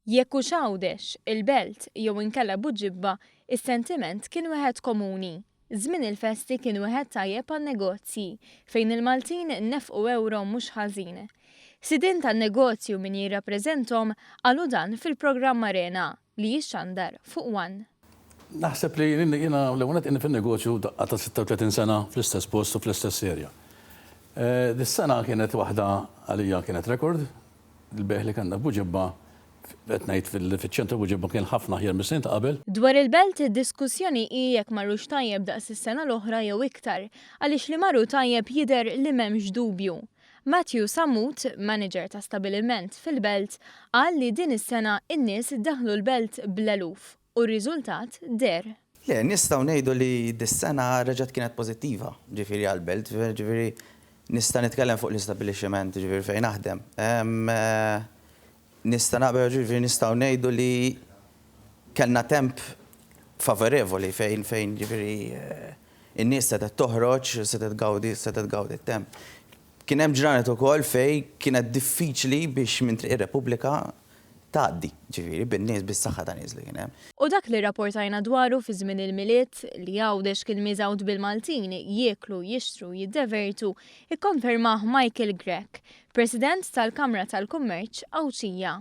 Jekk hux Għawdex, il-Belt jew inkella Buġibba, is-sentiment kien wieħed komuni. Żmien il-festi kien wieħed tajjeb għan-negozji, fejn il-Maltin nefqu ewro mhux ħażin. Sidien tan-negozju min jirrappreżenthom qalu dan fil-programm Arena li jixxandar fuq One. Naħseb li jiena l-ewwel nett inni fin-negozju daqqa ta' 36 sena fl-istess post u fl-istess area. Dis-sena kienet waħda għalija kienet rekord. Il-bejgħ li kellna f'Buġibba, qed ngħid fiċ-ċentru Buġibba kien ħafna aħjar mis-snin ta' qabel. Dwar il-Belt id-diskussjoni hi jekk marrux tajjeb daqs is-sena l-oħra jew iktar, għaliex li marru tajjeb jidher li m'hemmx dubju. Matthew Sammut, manager ta' stabiliment fil-Belt, qal li din is-sena n-nies daħlu l-Belt bl-eluf u r-riżultat deher. Le, nistgħu ngħidu li dis-sena reġgħet kienet pożittiva, ġifieri għall-Belt, ġifieri nista' nitkellem fuq l-istabbilixximent, ġifieri fejn naħdem. Nista' naqbel, ġifieri nistgħu ngħidu li kellna temp favorevoli fejn fejn ġifieri in-nies setgħet toħroġ, setgħet tgawdi, setgħet tgawdi t-temp. Kien hemm ġranet ukoll fejn kienet diffiċli biex minn Triq ir-Repubblika tgħaddi, ġifieri bin-nies, bis-saħħa ta' nies li kien hemm. U dak li rrapportajna dwaru fi żmien il-Milied, li Għawdex kien miżgħud bil-Maltin jieklu, jixtru, jiddevertu, ikkonfermah Michael Grech, President tal-Kamra tal-Kummerċ Għawdxija.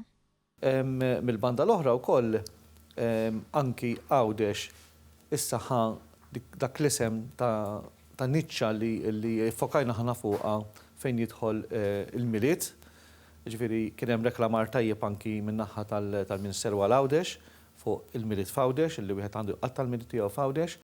Mill-banda l-oħra wkoll anki Għawdex issa ħa dak l-isem ta' niċċa li ffokajna aħna fuqha fejn jidħol il-Milied. Jiġifieri kien hemm reklamar tajjeb anki min-naħa tal-Ministeru għal Għawdex fuq il-Milied f'Għawdex, illi wieħed għandu jqatta' l-Milied tiegħu f'Għawdex.